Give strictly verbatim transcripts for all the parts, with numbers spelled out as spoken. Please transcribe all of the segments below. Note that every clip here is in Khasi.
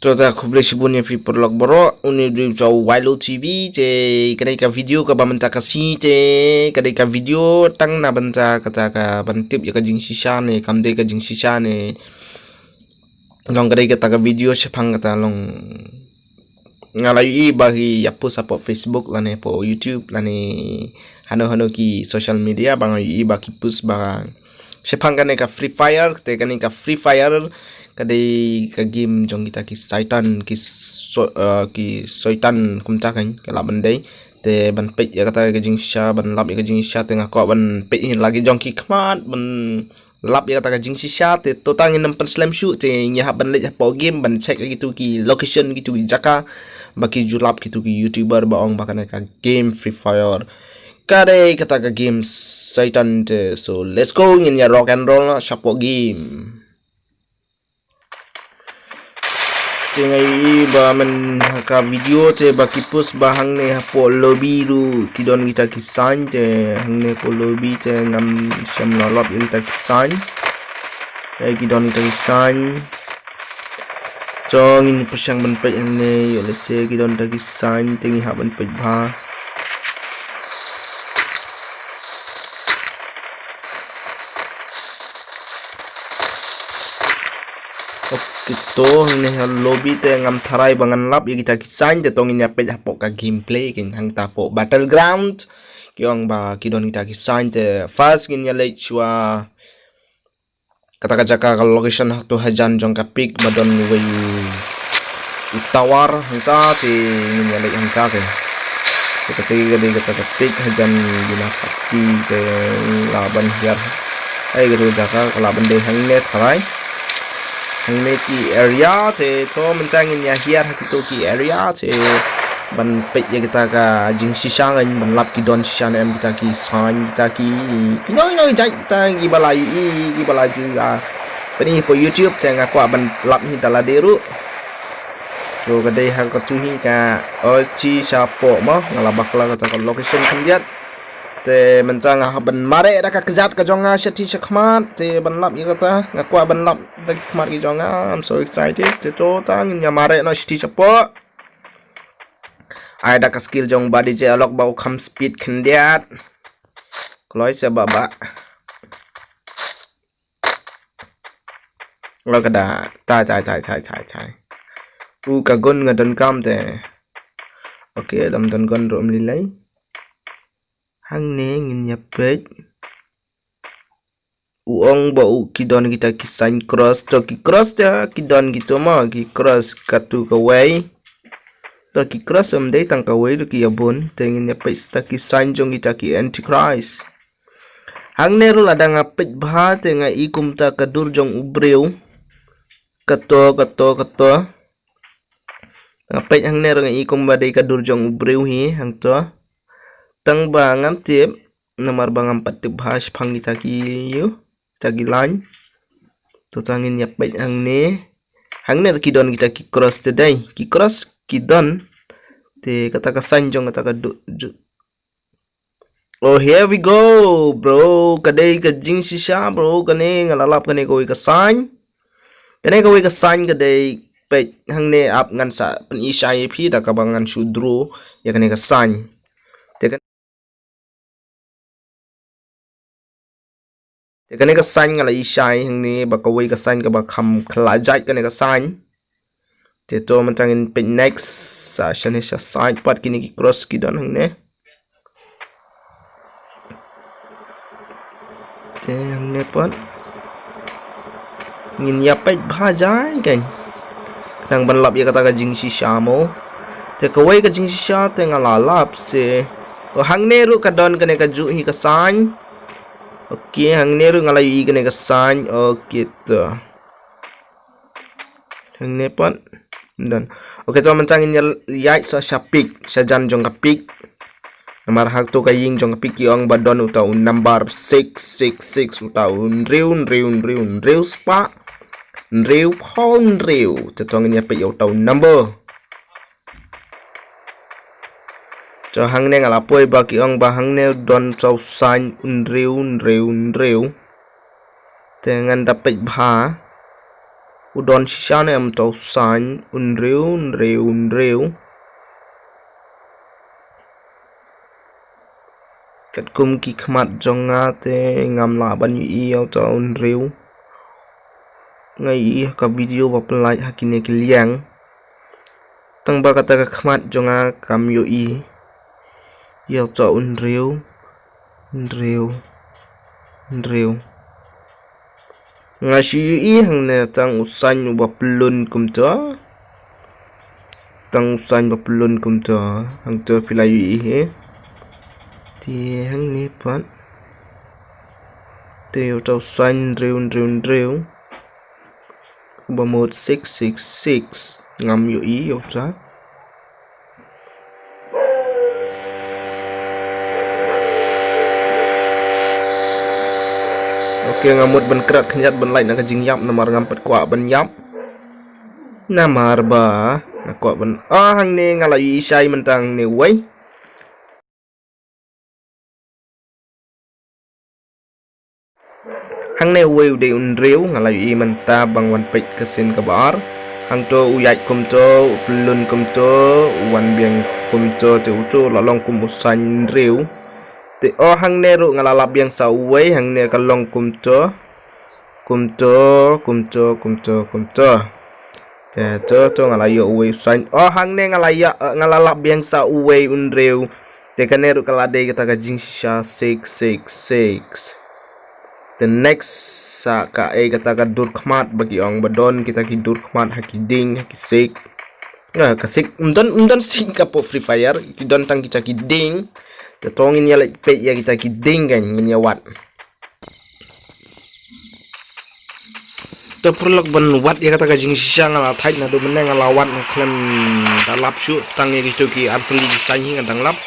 To ta khublei shibun ïa phi paralok baroh, une u dei u Ylo T V, te ka dei ka video kaba mynta ka sngi, te ka dei ka video tang na bynta kata ka ban tip ïa ka jingshisha ne kam dei ka jingshisha ne. Long ka dei kata ka video shaphang kata long nga la ïohi ba ki ïa post hapoh Facebook lane hapoh YouTube lane hano hano ki social media ba nga ïohi ba ki post ba shaphang kane ka Free Fire, te kane ka Free Fire ka dei ka game jong kita ki Satan, ki so, uh, ki Satan kumta kan ka lah ban dei. Te ban peit ïa kata ka jingshisha, ban lap ïa ka jingshisha, te nga kwah ban peit hi la ki jong ki khmat, ban lap ïa kata ka jingshisha, te to tang ngin ym pynslem shuh, te ngi hap ban leit hapoh game ban check ïa kitu ki location, kitu ki jaka ba ki ju lap kitu ki YouTuber ba ong ba kane ka game Free Fire ka dei kata ka game Satan te. So let's go, ngin ïa rock and roll noh shapoh game. Te nga ïohi ba man ha ka video te ba ki post ba hangne hapoh lobby ruh ki don kita ki sign, te hangne hapoh lobby te ngam shym la lap ïa kita ki sign. Te ki don kita ki sign. So ngin pyrshang ban peit hangne, ïoh lehse ki don kita ki sign te ngi hap ban peit bha. Ok, to hangne ha lobby te ngam tharai ba ngan lap ïa kita ki sign, te to ngin ïa peit hapoh ka gameplay, kin hangta hapoh battleground. Ki ong ba ki don kita ki sign, te first ngin ïa leit shuwa kata ka jaka, ka location ha tu hajan jong ka peak ba don uwei u tower hangta, te ngin ïa leit hangta te. Te kata ka dei kata ka peak hajan Bina Sakti, te la ban hiar. Ai kata ka jaka ka la ban dei hangne tharai. Hangne ki area te, to mynta ngin ïa hiar ha kito ki area te ban peit ïa kita ka jingshisha, ngin ban lap ki don shisha ne em kita ki sign, kita ki, ki nong nong jait kita ki ba la ïohi, ki ba la ju ïa pyni hapoh YouTube, te nga kwah ban lap hi da lade ruh. To ka dei ha katu hi ka, oh, shisha hapoh mo, nga la bakla kata ka location khyndiat. Te mynta nga hap ban mareh da ka kjat ka jong nga sha ti sha khmat, te ban lap ïa kata, nga kwah ban lap da ki khmat ki jong nga. I'm so excited. Te to tang ngin ïa mareh noh sha ti shapoh. Ai da ka skill jong ba D J Alok ba u kham speed khyndiat. Kloi se ba ba. Lo ka da. Tai tai tai tai tai tai. U ka gun nga don kam te. Okay, lam don gun rum lilai. Hangne ngin ïa peit. U ong ba u ki don kita ki sign cross, to ki cross te ki don kito mo, ki cross katu kawei. To ki cross ym dei tang kawei, to ki ïa bun, te ngin ïa peit kita ki sign jong kita ki antichrist. Hangne ruh lada nga peit bha te nga i kumta ka dur jong u briew. Kato, kato, kato. Nga peit hangne ruh nga i kumba dei ka dur jong u briew hi hangto. Tang ba ngam tip, namar ba ngam pat tip bha shaphang kita ki ïu, kita ki line. To tang ngin ïa peit hangne. Hangne ruh ki don kita ki cross te dei. Ki cross ki don. Te kata ka sign jong kata ka dur, ju-, Oh, here we go, bro. Ka dei ka jingshisha, bro. Kane nga la lap kane kawei ka sign. Kane kawei ka sign ka dei, peit hangne, ap ngan sa pyni shai ïa phi da kaba ngan shu draw ïa kane ka sign. Te kan-, te kane ka sign nga la i shai hangne, ba kawei ka sign kaba kham khlajait kane ka sign. Te to mynta ngin peit next. Sa shane sha side pat kine ki cross ki don hangne. Te hangne pat ngin ïa peit bha jai kan. Nang ban lap ïa kata ka jingshisha mo. Te kawei ka jingshisha te nga la lap se. O, hangne ruh ka don kane ka juh hi ka sign. Okay, hangne ruh nga la ïohi kane ka sign. Okay to. Hangne pat. Done. Okay, to mynta ngin ïa, ïaid sa sha peak, sha jan jong ka peak. Namar ha kato ka ïing jong ka peak ki ong ba don uta u number six six six, uta u hynriew hynriew hynriew hynriew spah hynriew phew hynriew. Te to ngin ïa peit ïa uta u number. To hangne nga la poi ba ki ong ba hangne don uta u sign hynriew hynriew hynriew. Te ngan da peit bha. U don shisha ne em uta u sain, u hynriew, hynriew, hynriew. Katkum ki khmat jong nga te ngam lah ban ïohi ïa uta u hynriew. Nga ïohi ha ka video ba pynlait ha kine ki liang. Tang ba kata ka khmat jong nga kam ïohi ïa uta u hynriew, hynriew, hynriew. Nga shu ïohi hangne tang u sain uba pyllun kumta. Tang u sain ba pyllun kumta. Hangta phi la ïohi hi. Te hangne pat. Te uta u sain hynriew, hynriew, hynriew. Uba mut six six six. Ngam ïohi ïa uta. Ok, nga mut ban krat khyndiat ban lait na ka jingïap namar ngam pat kwah ban ïap. Namar ba nga kwah ban, ah, hangne nga la ïohi shai mynta hangne wei. Hangne uwei u dei u hynriew, nga la ïohi mynta ba nga wan peit ka sien kaba ar. Hangto u ïaid kumto, u pyllun kumto, u wan biang kumto, te uto u la long kum u sain hynriew. Te oh hangne ruh nga la lap biang sa uwei, hangne ka long kumto. Kumto, kumto, kumto, kumto. Te to, to nga la ïoh uwei u sain. Oh, hangne nga la ïoh, eh, nga la lap biang sa uwei u hynriew. Te kane ruh ka la dei kata ka jingshisha six six six. Te next sa kaei kata ka dur khmat ba ki ong ba don kita ki dur khmat ha ki dieng, ha ki siej. Nga ka siej, ym don, ym don siej ka pok Free Fire, ki don tang kita ki dieng. Te to ngin ïa leit peit ïa kita ki dieng kan, ngin ïa wad. Te paralok ban wad ïa kata ka jingshisha nga la thait naduh mynne nga la wad nga khlem da lap shuh tang ïa kito ki artylli ki sain hi nga dang lap.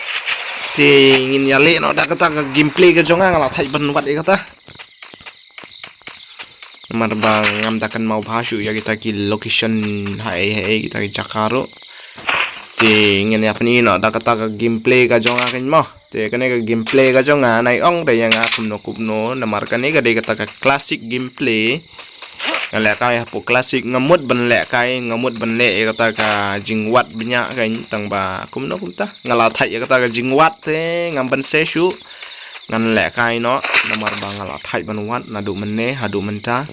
Te ngin ïa leh noh da kata ka gameplay ka jong nga nga la thait ban wad ïa kata. Namar ba ngam da kynmaw bha shuh ïa kita ki location haei haei kita ki jaka ruh. Te ngin ïa pyni noh da kata ka gameplay ka jong nga kan mo. Te kane ka gameplay ka jong nga nai ong da ïa nga kumno kumno namar kane ka dei kata ka classic gameplay. Nga lehkai hapoh classic nga mut ban lehkai nga mut ban leh ïa kata ka jingwad bniah kan tang ba kumno kumta. Nga la thait ïa kata ka jingwad te ngam ban seh shuh. Ngan lehkai noh namar ba nga la thait ban wad naduh mynne haduh mynta.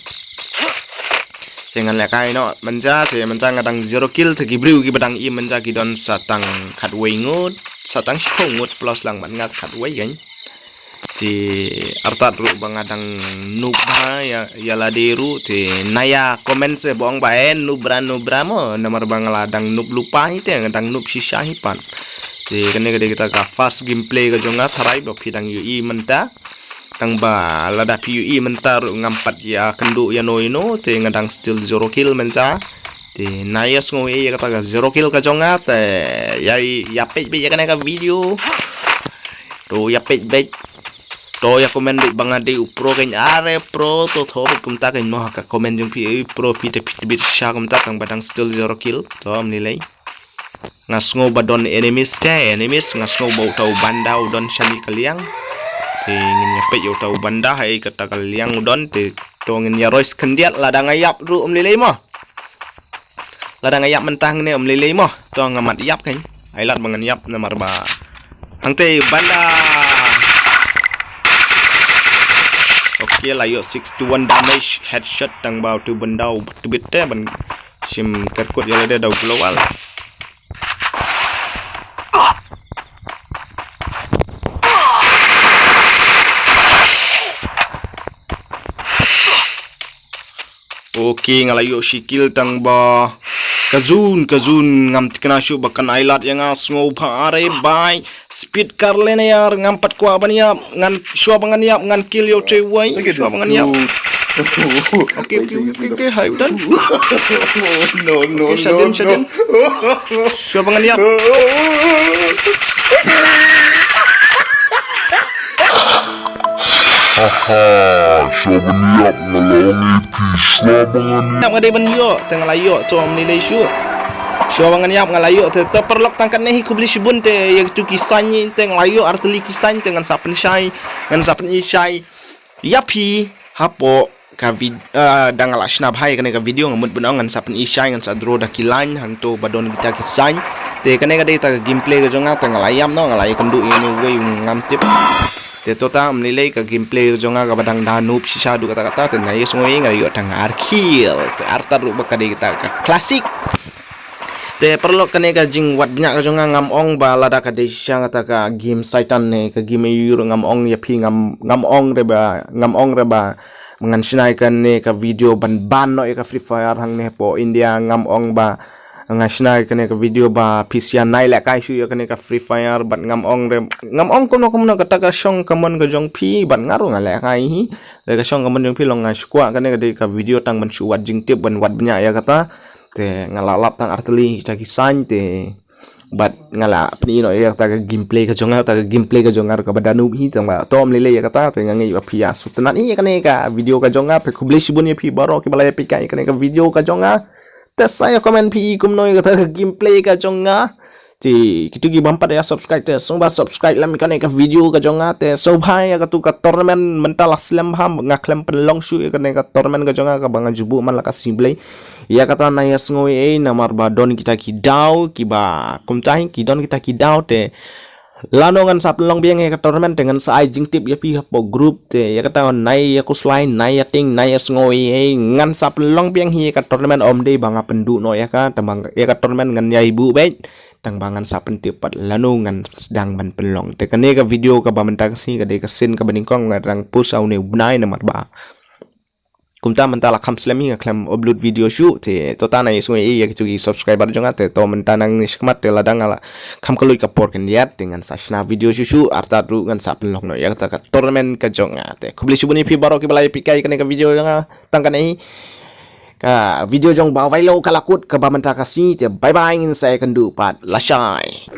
Te ngan lehkai noh mynta te mynta nga dang zero kill te ki briew kiba dang im mynta ki don sa tang khatwei ngut sa tang shiphew ngut plus lang bad nga khatwei kan. Te artat ruh ba nga dang noob bha ïa, ïa lade ruh te na ïa comment se ba ong ba eh noob bra noob bra mo namar ba nga la dang noob lypa hi te nga dang noob shisha hi pat. Te kane ka dei kata ka first gameplay ka jong nga tharai ba phi dang ïohi mynta. Tang ba lada phi ïohi mynta ruh ngam pat ïa kynduh ïano ïano te nga dang still zero kill mynta. Te na ïa sngew ïa kata ka zero kill ka jong nga te ïa ïa peit beit ïa kane ka video. To ïa peit beit. To ïa comment beit ba nga dei u pro kan are pro to tho beit kumta kan mo ha ka comment jong phi eh pro phi te phi te bit sha kumta tang ba dang still zero kill. To ym lei lei. Nga sngew ba don enemies te, enemies, nga sngew ba uta u banda u don shane ka liang. Te ngin ïa peit ïa uta u banda, haei kata ka liang u don, te to ngin ïa roi khyndiat lada nga ïap ruh ym lei lei mo. Lada nga ïap mynta hangne ym lei lei mo. To nga mat ïap kan. Ai lad ba ngan ïap namar ba hangtei banda. Ok, la ïoh sixty-one damage headshot tang ba uta u banda u tbit te ban shim kat kut ïa lade da u global. Ok, nga la ïoh shi kill tang ba ka zone, ka zone ngam thikna shuh ba kan ai lad ïa nga sngew bha are bai. Speed car lane ïa ngam pat kwah ban ïap ngan shuwa ba ngan ïap ngan kill ïa u Chewei. Shuwa ba ngan ïap. Ok, ok, ok, ok, hai u don. No, no, no. Shadin, shadin. Shuwa ba ngan ïap. Haha, shuwa ba ngan ïap nga la ong ïa phi shuwa ba ngan ïap. Nga dei ban ïoh, te nga la ïoh, to ym lei lei shuh. Shuwa ba ngan ïap nga la ïoh, te to paralok tang katne hi khublei shibun te ïa kitu ki sain te nga la ïoh artylli ki sain te ngan sa pynshai, ngan sa pynshai. Ïa phi hapoh ka vid uh, da nga la shna bha ïa kane ka video, nga mut ban ong ngan sa pyni shai, ngan sa draw da ki line hangto ba don kita ki sign. Te kane ka dei kata ka gameplay ka jong nga, te nga la ïam noh, nga la ïakynduh ïa une uwei u ngam tip. Te to ta ym lei lei ka gameplay ka jong nga kaba dang da noob shisha haduh katta katta, te na ïa sngew ïa nga ïoh tang ar kill. Te artat ruh ba ka dei kata ka classic. Te paralok, kane ka jingwad bniah ka jong nga ngam ong ba lada ka dei shisha kata ka game Satan ne ka game aiu ruh, ngam ong ïa phi, ngam ngam ong re ba ngam ong re ba ngan shna ïa kane ka video ban ban noh ïa ka Free Fire hangne hapoh India. Ngam ong ba ngan shna ïa kane ka video ba phi sa ïa nai lehkai shuh ïa kane ka Free Fire, bad ngam ong re, ngam ong kumno kumno, kata ka shong ka mon ka jong phi, bad nga ruh nga lehkai hi. Te ka shong ka mon jong phi, long nga shu kwah kane ka dei ka video tang ban shu wad jingtip, ban wad bniah ïa kata. Te nga la lap tang artylli kita ki sign, te bad nga la pyni noh ïa kata ka gameplay ka jong nga, kata ka gameplay ka jong nga ruh kaba da noob hi, tang ba to ym lei lei ïa kata. Te nga ngeit ba phi ïa sngewtynnat hi ïa kane ka video ka jong nga. Te khublei shibun ïa phi baroh kiba la ïa peit ïa kane ka video ka jong nga. Te sa ïa comment phi kumno ïa kata ka gameplay ka jong nga. Te kito ki bym pat ïa subscribe, te sngewbha subscribe lem ïa kane ka video ka jong nga. Te sngewbha ïa katu ka tournament mynta la slem bha, nga khlem pynlong shuh ïa kane ka tournament ka jong nga kaba nga ju buh man la ka sngi Blei. Ïa kata na ïa sngew ei ei, namar ba don kita ki daw kiba kumta hi, ki don kita ki daw, te lano ngan sa pynlong biang ïa ka tournament, te ngan sa ai jingtip ïa phi hapoh group. Te ïa kata na ïa khuslai, na ïa tieng, na ïa sngew ei ei, ngan sa pynlong biang hi ïa ka tournament, ym dei ba nga pynduh noh ïa ka, tang ba ïa ka tournament ngan ïai buh beit, tang ba ngan sa pyntip pat lano ngan sdang ban pynlong. Te kane ka video kaba mynta ka sngi ka dei ka sien kaba nyngkong nga dang post ha une u bnai, namar ba kumta mynta la kham slem hi nga khlem upload video shuh. Te to ta na ïa sngew ei ei ïa kitu ki subscriber jong nga, te to mynta nangne shakhmat, te lada nga la kham khlaiñ ka por khyndiat, te ngan sa shna video shuh shuh, artat ruh ngan sa pynlong noh ïa kata ka tournament ka jong nga. Te khublei shibun ïa phi baroh kiba la ïa peit ïa kane ka video jong nga tang kane hi. Ka video jong Bah Wailo ka la kut kaba mynta ka sngi, te bye bye, ngin sa ïakynduh pat, lashai.